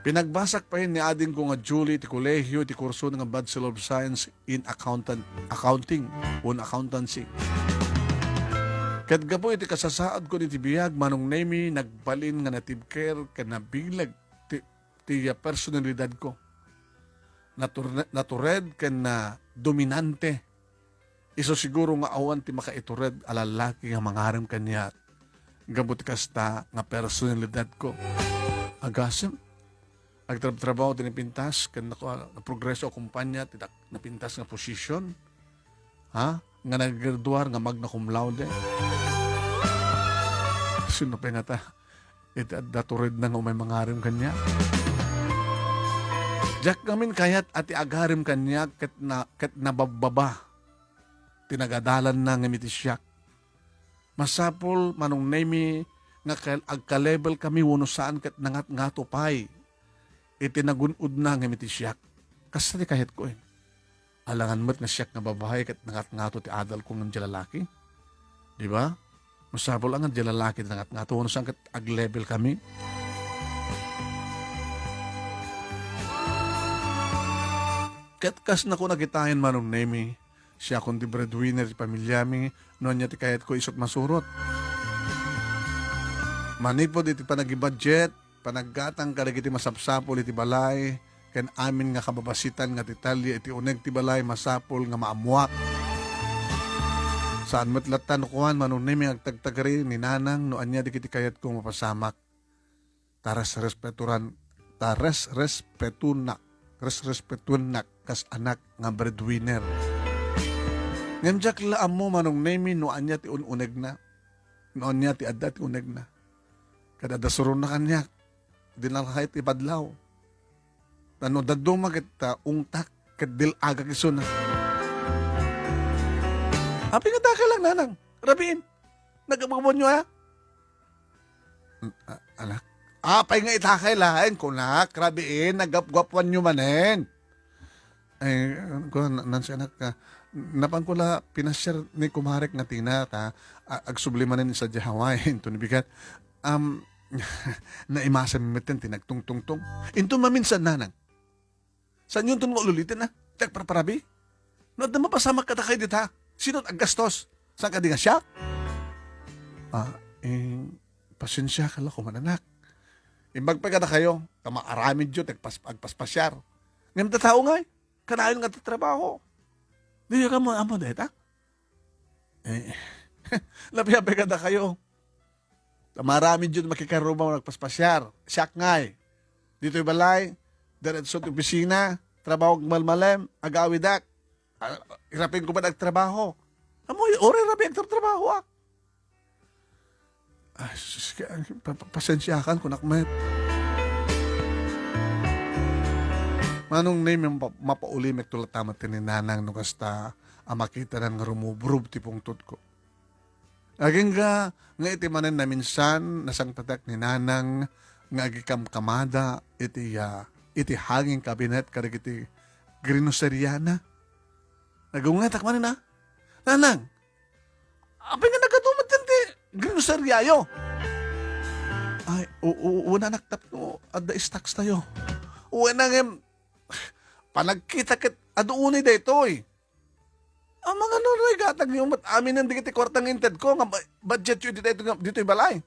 Pinagbasak pay ni adingko nga Julie ti kolehio iti kurso nga Bachelor of Science in Accountant, Accounting, wen Accountancy. Ket gapu iti kasasaadko iti biag, Manong Nemi, nagbalin nga natibker ken nabileg ti, ti personalidadko. Natur-, natured ken na dominante. Isu siguro nga awan ti makaitured a lalaki nga mangarem kaniak gapu ti kasta nga personalidadko. Agasem, agtrabtrabaho ti napintas, ken nako-, naprogreso a kumpanya ti dak-, napintas nga posisyon. Ha? Nga naggraduar nga magna cum laude. Sino pa nga ta? Iti adda turedna nga umay mangarem kaniak. Diak ngamin kayat a ti agarem kaniak ket na-, ket nababbaba ti nagadalanna ngem iti siak. Masapul, Manong Nemi, nga kal-, agka-level kami wenno saan ket nangatngato pay iti nagun-odna ngem iti siak. Kasta ti kayatko, eh. Alangan met nga siak nga babae ket nangatngato ti adalko ngem diay lalaki. Di ba? Masapul a nga diay lalaki ti nangatngato, wenno saan ket ag-level kami. Ket kasnakon a kitaen, Manong Nemi, siakon ti breadwinner ti pamilyami, no ania ti kayatko isut' masurot. Manipud iti panagibudget, panaggatang kadagiti masapsapul iti balay, ken amin nga kababasitan nga detalye iti uneg ti balay, masapul nga maammoak. Saan met latta no kuan, Manong Nemi, nga agtagtagari ni Nanang no ania dagiti kayatko mapasamak. Ta resrespetoran-, ta resrespetonak, resrespetuennak kas anak nga breadwinner. Ngem diak la ammo, Manong Nemi, no ania ti un-unegna, no ania ti adda ti unegna. Ket adda suronna kaniak, di nakakayat ti badlaw. Ta no dadduma ket, ah, ungtak, ket dil-agak isuna. Apay nga dakay lang, Nanang? Rabiin. Nagapagabonyo, ah? Mm, a-, anak. Apay nga itakay laeng, kunak, rabiin, naggapguapuanyo manen. Ay, kuan, Nancy, anak, ah, napan ko la pinasiar ni kumarek nga Tina, ta, a-, agsubli manen sadiay Hawaii, inton bigat. Am, naimasem metten ti nagtungtungtong. Inton maminsan, Nanang. Saanyonton nga ululiten, a? Ti agparparabi? No adda mapasamak kadakayo dita, sino ti aggastos? Saan kadi nga siak? Ah, eh, pasensiakan la koman, anak. Imbag pay kadakayo, ta maaramidyo ti agpas-, agpaspasiar. Ngem ti tao ngay, kanayon nga ti trabaho. Diyo kamo ammo dayta? Eh, labi-labi kadakayo. Ta maaramidyo ti makikarruma nga agpaspasiar. Siak ngay. Ditoy balay, diretso ti opisina, trabaho agmalmalem, agawidak. Ah, irapin ko man agtrabaho. Ammoyo, uray rabii agtrabaho, ah. Ay, sus, kaya, pa-, pa-, pasensiakan, kunak met. Manong Nemi, mapa-, mapaulimek to latta met ni Nanang no kasta a makitanan nga rumubrob ti pungtotko. Agingga nga iti manen a minsan, nasangpetak ni Nanang nga agikamkamada iti, ah, iti hanging kabinet kadagiti grinoseriana. Nagungetak manen, a, "Nanang, apay nga nagadu met ti grinoseriayo?" "Ay, u-, u-, wen, anak, tapno adda stocks tayo." "Wen, ngem, panagkita ket adu unay daytoy." Amangan no igatagyo met aminen dagiti kuarta nga intedko nga ba-, budgetyo iti daytoy nga, ditoy balay.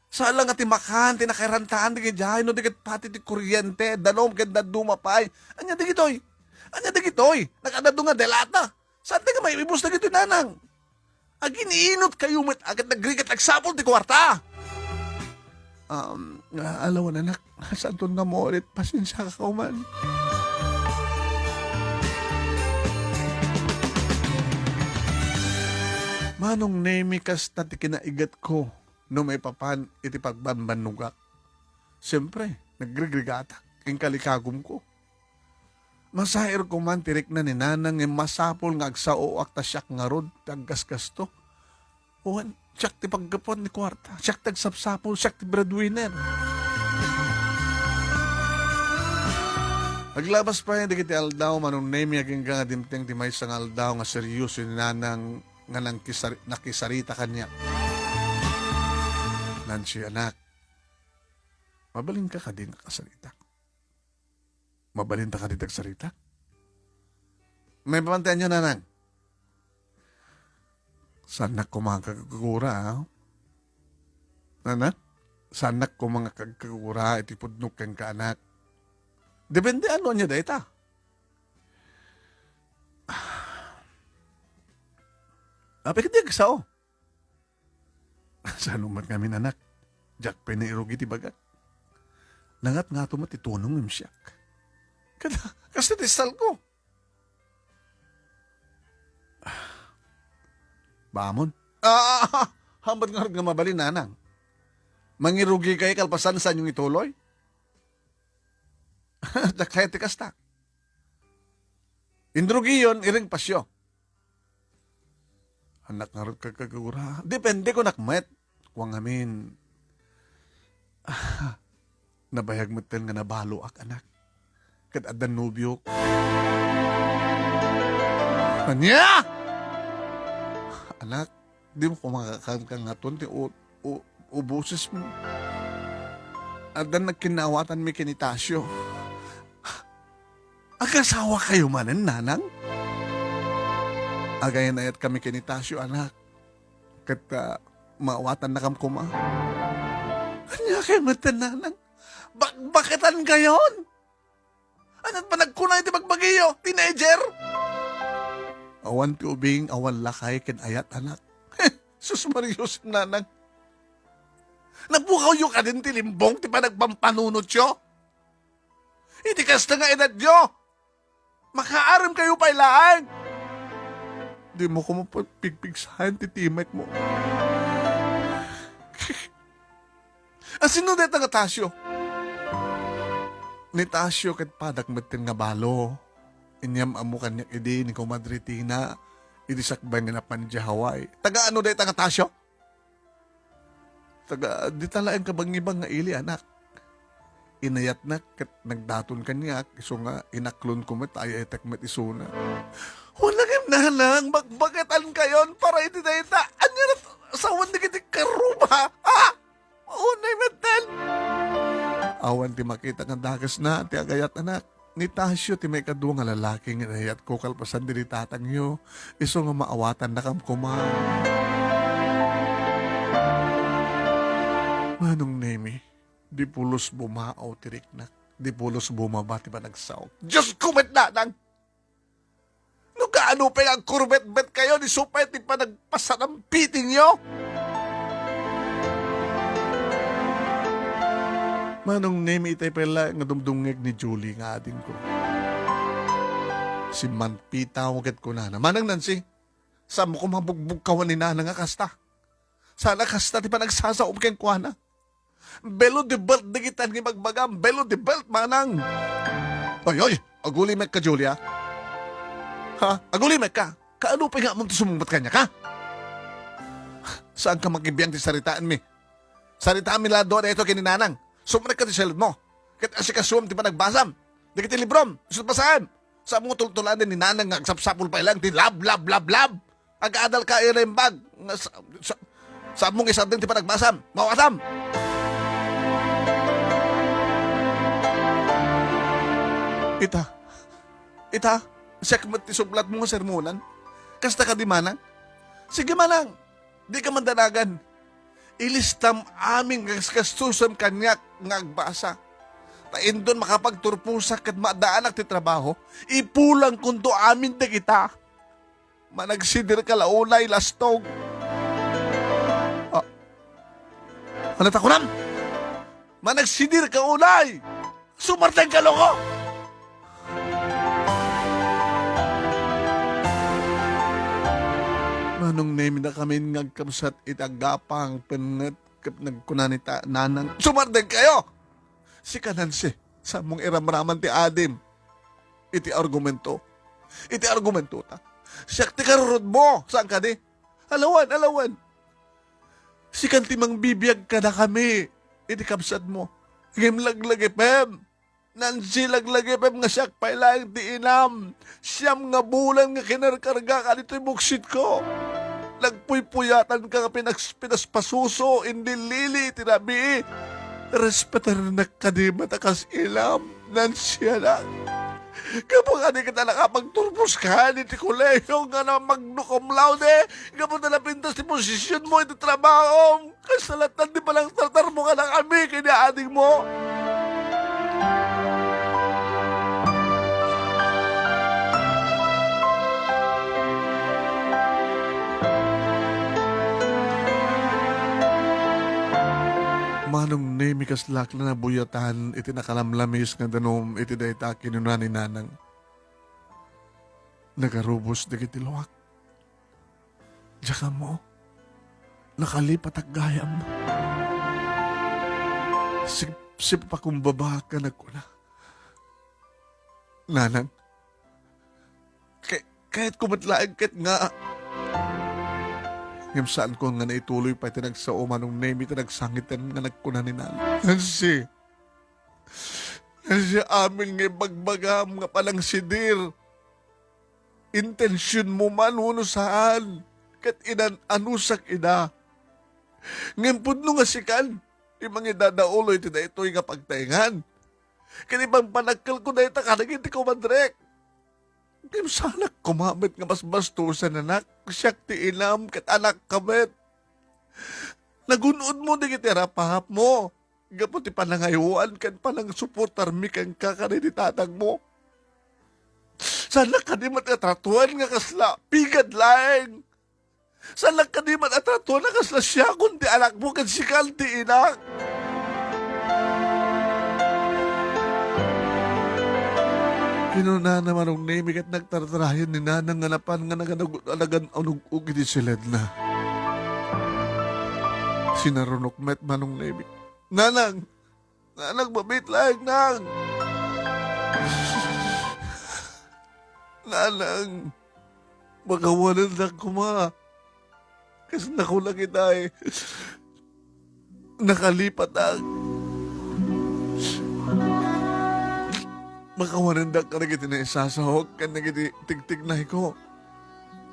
Saan la nga ti makan, ti nakairantaan, dagiti jay, no di ket pati ti kuryente, danum, ken dadduma pay. Ania dagitoy? Ania dagitoy? Nakadadu nga delata. Saan ti nga maibus dagitoy, Nanang? Agin-inutkayo met a ket nagrigat agsapul ti kuarta. Um, ah, alawan, anak, saanton nga maulit. Pasensiaka man. Manong Nemi, kasta ti kinaigatko no maipapan iti pagbambannogak. Siempre, nagrigrigatak. Inkalikagumko. Masairko man ti rikna ni Nanang, ngem masapul nga agsaoak ta siak ngarud ti aggasgasto. Wen, siak ti paggapuan ti kuarta. Siak ti agsapsapul, siak ti breadwinner. Aglabas pay dagiti aldaw, Manong Nemi, agingga nga dimteng ti maysa nga aldaw nga serioso ni Nanang nga nangkisari-, nakisarita kaniak. Nancy, anak, mabalinka kadi nga agsarita? Mabalinta kadi ti agsarita? Maipapan ti ania, nanang? Saannak koma nga agkagura, a? Nanang? Saannak koma nga agkagura iti pudnok kenka, anak. Depende no ania dayta. Apay kadi agsao? Saan met ngamin, anak? Diak pay nairugi ti bagak. Nangatngato met ti tunongem siak. Kada, kasta ti salko. Bamon. Ah, hambat ngarud nga mabalin, nanang. Mangirugi kayo kalpasan saanyong ituloy? Dakay ti kasta. Inrugiyon, iring pasyo. Anak ngarud kagkagura. Depende kunak met. Kua ngamin. Ah, nabayag metten nga nabaloak, anak. Ket adda nobiok. Ania? Anak, dimo koma kakankangaton ti u-, u-, ubosesmo. Adda nagkinnawatanmi ken ni Tasio. Agasawa kayo manen, nanang? Agayan-ayatkami ken ni Tasio, anak. Ket, ah, maawatannakam koma. Ania kayo metten, nanang? Bakbaketan kayon? Ania panagkuna iti bagbagiyo? Teenager? Awan ti ubing, awan lakay ken ayat, anak. Sus, Marios, nanang. Napukawyo kadin ti limbong ti panagpampanunotyo? Iti kasta nga edadyo, makaarem kayo pay laeng. Dimo koma pigpigsaen ti timekmo. Asino dayta nga Tasio? Ni Tasio ket padak metten nga balo. Inyam-ammo kaniak idi ni Komadre Tina, idi sakbay nga napan idiay Hawaii. Taga ano dayta nga Tasio? Taga, dita laeng kabangibang nga ili, anak. Inayatnak ket nagdaton kaniak, isu nga inaklonko met, ayatek met isuna. Wala ngem, nanang, bakbaketan kayon para iti dayta. Ania na sawen dagiti karuba? Ah! Maunay metten! Awan ti makita nga dakesna ti agayat, anak. Ni Tasio ti maikadua nga lalaki nga inayatko kalpasan diri tatangyo, isu nga maawatannakam koma. Manong Nemi, di pulos bumao ti riknak, di pulos bumaba ti panagsaok. Diosko met, nanang! No kaano pay nga agkurbetbet kayo, isu pay ti panagpasarampitingyo? Manong Nemi, itay pay laeng nga dumdumngeg ni Julie nga adingko. Simmanpitaw ket kunana, "Manang Nancy, saanmo koma bugbugkawan ni Nanang a kasta? Saan a kasta ti panagsasaom kenkuana? Below the belt dagiti ibagbagam, below the belt, manang." "Ay, ay, aguli met ka, Julia. Ha? Aguli met ka? Kaano pay nga ammom ti sumungbat kaniak, ha? Saanka makibiang ti saritaenmi? Saritaenmi la dua daytoy ken ni Nanang. Sumrekka ti selodmo. Ket asikasuem ti panagbasam dagiti librom, isu ti basaem. Saanmo nga tultuladen ni Nanang nga agsapsapul pay laeng ti love, love, love, love? Agadalka iti naimbag. Nga sa, sa, saanmo nga isardeng ti panagbasam? Mawatam!" Ita, ita, siak met ti sublatmo nga sermonan. Kasta kadi, manang? Sige, manang. Dika mandanagan. Ilistam amin nga gaskastusem kaniak nga agbasa. Ta inton makapagturposak ket maadaanak ti trabaho, ipulangkonto amin dagita. Managsidir ka la unay, lastog. Ah. Ano ta kunam? Managsidir ka unay! Sumardeng ka, loko! Manong Nemi, dakamin nga agkabsat iti agapang, pennet, ket nagkuna ni ta-, Nanang, "Sumardeng kayo!" Sika, Nancy, saanmo nga iramraman ti adim iti argumento. Iti argumentota. Siak ti karurotmo, saan kadi? Alawan, alawan. Sikan ti mangbibiag kadakami iti kabsatmo. Ngem laglagipem. Nancy, laglagipem nga siak pay laeng ti inam. Siam nga bulan nga kinarkargaka ditoy buksitko. nagpuypuyatanka nga pinas-, pinaspasuso, inlilili iti rabii. Respetarnak kadi met a kas inam, Nancy, anak. Gapu kadi ket a nakapagturposka iti kolehiyo nga na magna cum laude, gapu ta napintas ti posisionmo iti trabahom. Kasla latta ti panangtratarmo kadakami ken ni adingmo. Manong Nemi, kaslak la nabuyatan iti nakalamlamis nga danum iti dayta kinuna ni Nanang. Nagarubos dagiti luak. Diak ammo, nakalipatak gayam. Sip-, sipakumbaba ken nagkuna, "Nanang, kay-, kayatko met laeng ket nga," ngem saanko nga naituloy pay ti nagsao, Manong Nemi, ta nagsangiten nga nagkuna ni Nanang, "Nancy, Nancy, amin nga ibagbagam nga panangsidir, intensionmo man wenno saan, ket inan-anusak ida. Ngem pudno nga sikan ti mangidadaulo iti daytoy nga pagtaengan. Ket ipampanakkelko dayta kadagiti kumadrek. Ngem saanak koma met nga basbastosan, anak. Siak ti inam ket anakka met. Nagun-odmo dagiti arap-ahapmo gapu ti panangayoan ken panangsuportarmi kenka kadagiti tatangmo. Saanak kadi met a tratoen nga kasla pigad laeng. Saanak kadi met a tratoen a kasla siakon ti anakmo ken sikan ti inak." Kinunana, Manong Nemi, ket nagtartarayan ni Nanang nga napan nga nagan-, nagan-unug-ug iti siledna. Sinarunok met, Manong Nemi. "Nanang! Nanang, mabiit laeng, Nang! Nanang, makawanendak koma. Kas nakunak itay, nakalipatak. Makawanendak kadagiti naisasawak ken dagiti tigtignayko.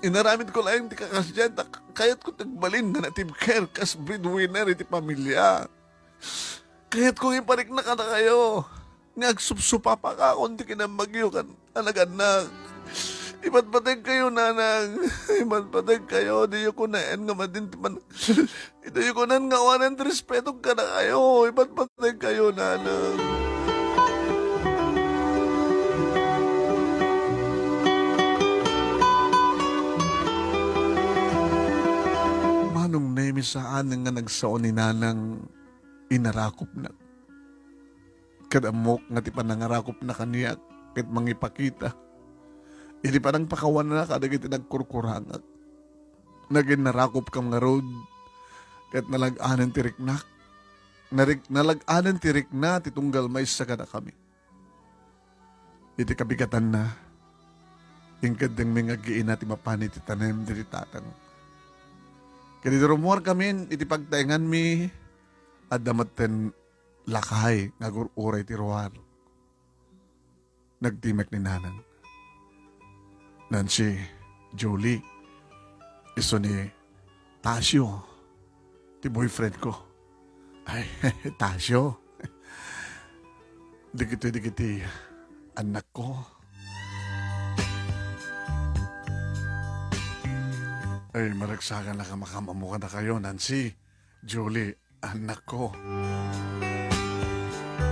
Inaramidko laeng ti kakasdian, ta kayatko ti agbalin nga natibker kas breadwinner iti pamilia. Kayatko nga iparikna kadakayo nga agsupsupapakakon ti kinamagyo ken a nagannak. Ipatpategkayo, Nanang. Ipatpategkayo. Diyo kunaen nga madin ti pan-, diyo kunaen nga awanen ti respetok kadakayo. Ipatpategkayo, Nanang." Manong Nemi, saan nga nagsao ni Nanang, inarakupnak. Ket ammok nga ti panangarakupna kaniak ket mangipakita iti panangpakawanna kadagiti nagkurkurangak. Naginnarakupkam ngarud ket nalag-anen ti riknak. Narig-, nalag-anen ti rikna ti tunggal maysa kadakami. Iti kabigatanna, inkeddengmi nga aggiina ti mapan iti tanem diti tatang. Ket idi rummuarkamin iti pagtaenganmi, adda metten lakay nga agur-uray ti ruar. Nagtimek ni Nanang. "Nancy, Julie, isu ni Tasio, ti boyfriend ko." "Ay, Tasio. Dagitoy dagiti annakko." "Ay, maragsakan a kamakaammo kadakayo, Nancy, Julie, annakko."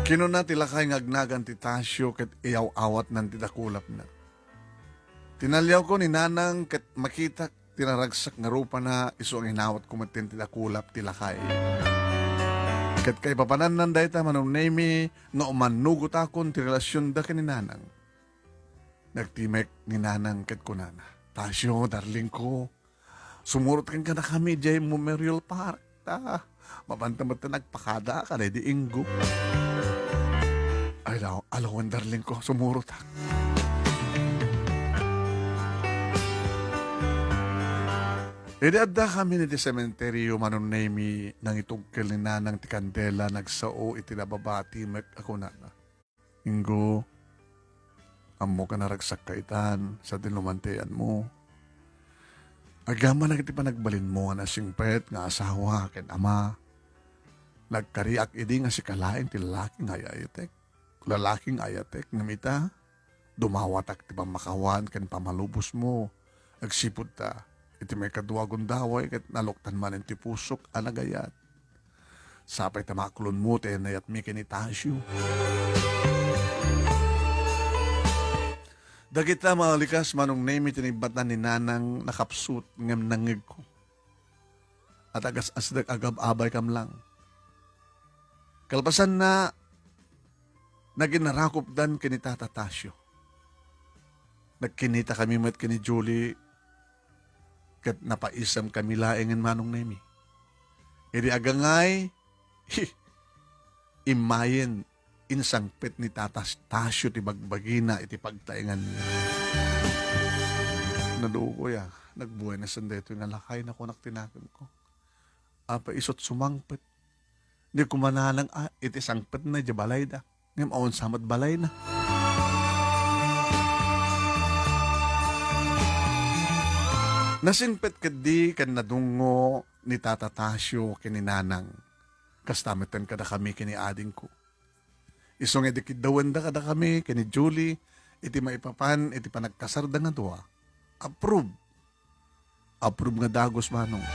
Kinuna ti lakay nga agnagan ti Tasio ket iyaw-awatnan ti dakulapna. Tinaliawko ni Nanang ket makitak ti naragsak nga rupana, isu nga inawatko metten ti dakulap ti lakay. Ket kaipapanannan dayta, Manong Nemi, nga umannugotakon ti relasionda ken ni Nanang. Nagtimek ni Nanang ket kunana, "Tasio, darlingko, sumurot kenka kadakami idiay Memorial Park. Ta, mapanta met ta nagpakada kadaydi Ingo." "Ay, law-, alawen, darlingko, sumurotak." Idi addakamin iti sementerio, Manong Nemi, nangitugkel ni Nanang ti kandela, nagsao iti nababa, timek a kunana, "Ingo, ammok a naragsakka itan, sadin lumanteyanmo. Agyamanak iti panagbalinmo nga nasingpet nga asawa ken ama, nagkariak idi nga sika laeng ti lalaki nga ay-ayatek. Lalaki nga ay-ayatek, ngem ita, dumawatak ti pammakawan ken pammalubosmo. Agsipud ta, iti maikadua a gundaway ket naluktan manen ti pusok a nagayat. Sapay ta makulonmo ti nayatmi ken ni Tasio. Dagita maalikas, Manong Nemi, ti naimbatan ni Nanang nakapsut ngem nangngegko. At agas-asdek agab-abay kam lang. Kalpasanna, naginarakupdan ken ni Tata Tasio. Nagkinitakami met ken ni Julie ket napaisamkami laengen, Manong Nemi. Idi agangay, immayen, insangpet ni Tata Tasio ti bagbagina iti pagtaenganmi. Nadukoy a, nagbuenasen daytoy nga lakay, nakunak ti nakemko. Apay isut' sumangpet. Di kumananang a, iti sangpetna idiay balayda. Ngem awan sa met balayna. Nasingpet ketdi ken nadungngo ni Tata Tasio ken ni Nanang. Kasta metten kadakami ken ni adingko. Isu nga idi kiddawenda kadakami ken ni Julie iti maipapan iti panagkasarda nga dua, approve. Approve nga dagus, Manong.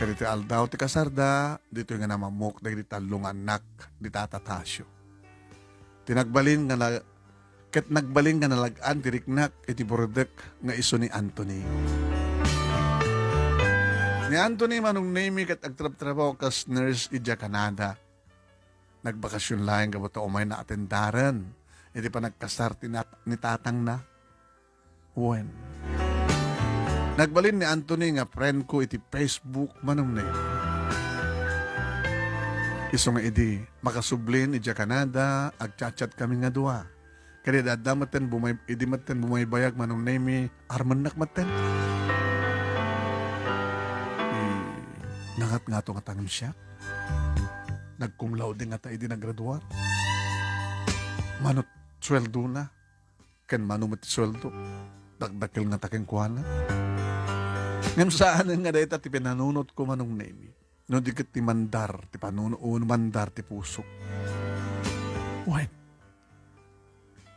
Ket iti aldaw ti kasarda, ditoy nga namammok dagiti tallo nga annak ni Tata Tasio. Ti nagbalin nga na-, ket nagbalin nga nalag-an ti riknak iti buredek nga isu ni Anthony. Ni Anthony, Manong Nemi, ket agtrabtrabaho kas nurse idiay Canada. Nagbakasyon laeng gapu ta umayna atendaren iti panagkasar ti nat-, ni tatangna. Wen. Nagbalin ni Anthony nga friend ko iti Facebook, Manong Nemi. Isu nga idi, makasublin idiay Canada, agchat-chat kami nga dua. Ket idi adda metten bumay-, idi metten bumaybayag, Manong Nemi, armennak metten. Eh, nangat ngato nga tangem siak. Nag-cum laude ngata idi nagraduar. Mano ti sueldona, ken mano met ti sueldo, dakdakkel ngata kenkuana. Ngem saanen nga dayta ti pinanunotko, Manong Nemi. No di ket ti mandar ti panuno-, o mandar ti pusok. Wen.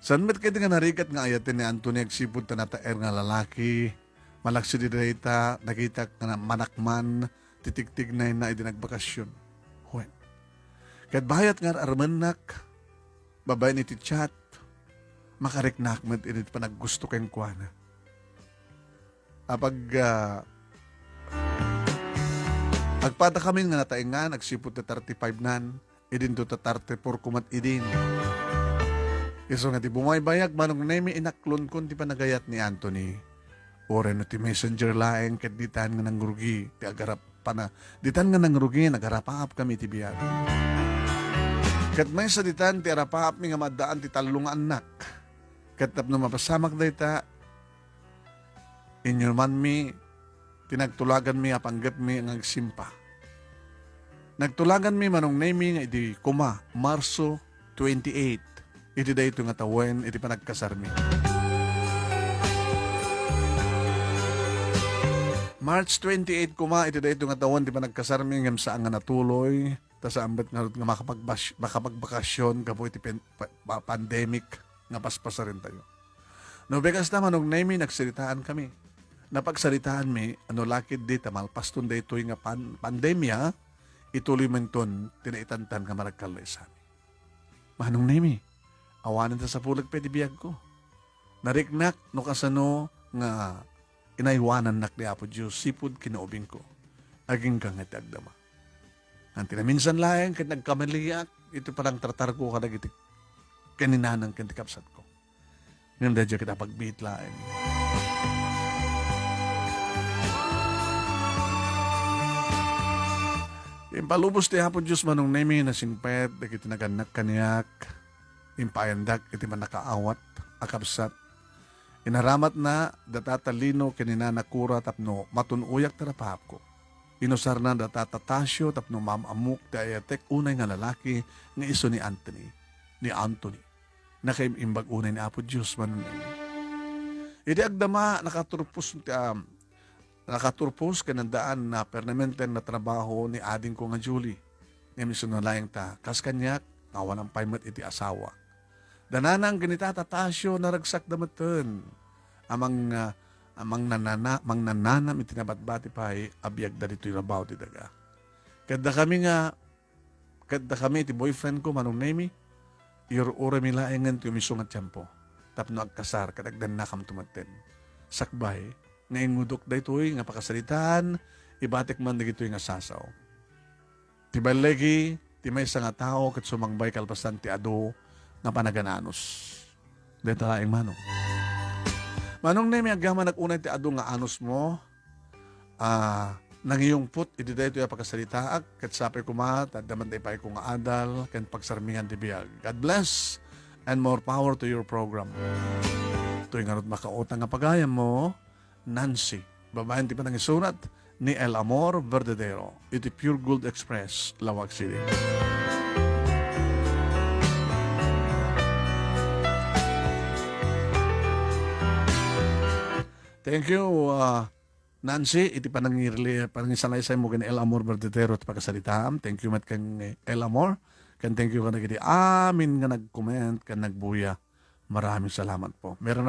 Saan met ketdi nga narigat nga ayaten ni Anthony agsipud ta nataer nga lalaki, malaksid idi dayta, nakitak nga na-, manakman ti tigtignayna idi nagbakasyon. Wen. Ket bayat nga ar-armennak, babaen iti chat, makariknak met iti panaggusto kenkuana. Apag, ah, agpadakamin nga nataengan agsipud ta thirty-five nan, idinto ta thirty-four ko met idin. Isu nga ti bumaybayag, Manong Nemi, inaklonkon ti panagayat ni Anthony. Uray no ti messenger laeng ket ditan nga nangrugi ti agarap-, pana-, ditan nga nangrugi, nagarapaapkami iti biag. Ket maysa ditan ti arapaapmi nga maaddaan ti tallo nga annak. Ket tapno mapasamak dayta, inyumanmi ti nagtulaganmi a panggepmi nga agsimpa. Nagtulaganmi, Manong Nemi, nga idi koma, Marso twenty-eight, iti daytoy nga tawen iti panagkasarmi. March twenty-eight koma, iti daytoy nga tawen ti panagkasarmi, ngem saan nga natuloy. Ta saan met ngarud nga makapagbas-, makapagbakasyon gapu iti pen-, pa-, pa-, pandemic nga paspasarentayo. No, biag kasta, Manong Nemi, nagsaritaanmi. Napagsaritaanmi, no la ketdi ta malpaston daytoy nga pan-, pandemia, ituloyminton ti naitantan nga managkallaysami. Manong Nemi, awanen ta sapulek pay ti biagko. Nariknak no kasano nga inaywanannak ni Apo Dios sipud kinaubingko. Agingga nga ti agdama. Ngem ti naminsan laeng ket nagkamaliak iti panangtratarko kadagiti ken ni nanang ken ti kabsatko. Ngem daydiay ket apagbiit laeng. Impalubos ti Apo Dios, Manong Nemi, nasingpet dagiti nagannak kaniak. Impaayandak iti mannakaawat a kabsat. Inaramatna da Tata Lino ken ni Nana Cora tapno matun-oyak ti arapaapko. Inusarna da Tata Tasio tapno maam-ammok ti ayatek unay nga lalaki nga isu ni Anthony, ni Anthony. Nakaim-imbag unay ni Apo Dios, Manong Nemi. Idi agdama, nakaturpos ti, um, nakaturpos ken addaan a permanente nga trabaho ni adingko nga Julie. Ngem isu nga laeng ta, kas kaniak, nga awanan pay met iti asawa. Dananang ken ni Tata Tasio, naragsakda metten a mang-, a mangnanana-, mangnananam iti nabatbati pay a biagda ditoy labaw ti daga. Ket dakami nga, ket dakami ti boyfriend ko, Manong Nemi, iur-uraymi laengen ti umisu nga tiempo tapno agkasar ket agdannakamto metten. Sakbay nga ingudok daytoy nga pakasaritaan, ibatik man dagitoy nga sasaw. Ti balligi ti maysa nga tao ket sumangbay kalpasan ti adu nga panagan-anus. Dayta laeng, Manong. Manong Nemi, agyamanak unay ti adu nga anusmo, a, nangiyungpot iti daytoy a pakasaritaak, ket sapay koma ta adda man ti ipaayko nga adal ken pagsarmingan ti biag. God bless and more power to your program. Toy ngarud makautang nga pagayammo, Nancy. Babaen ti panangisurat ni El Amor Verdadero iti Pure Gold Express, Laoag City. Thank you, uh, Nancy, iti panangirli-, panangisalaysaymo ken El Amor Verdadero ti pakasaritaam. Thank you met ken El Amor. Ken thank you kadagiti amin nga nag-comment ken nagbuya. Maraming salamat po. Meron na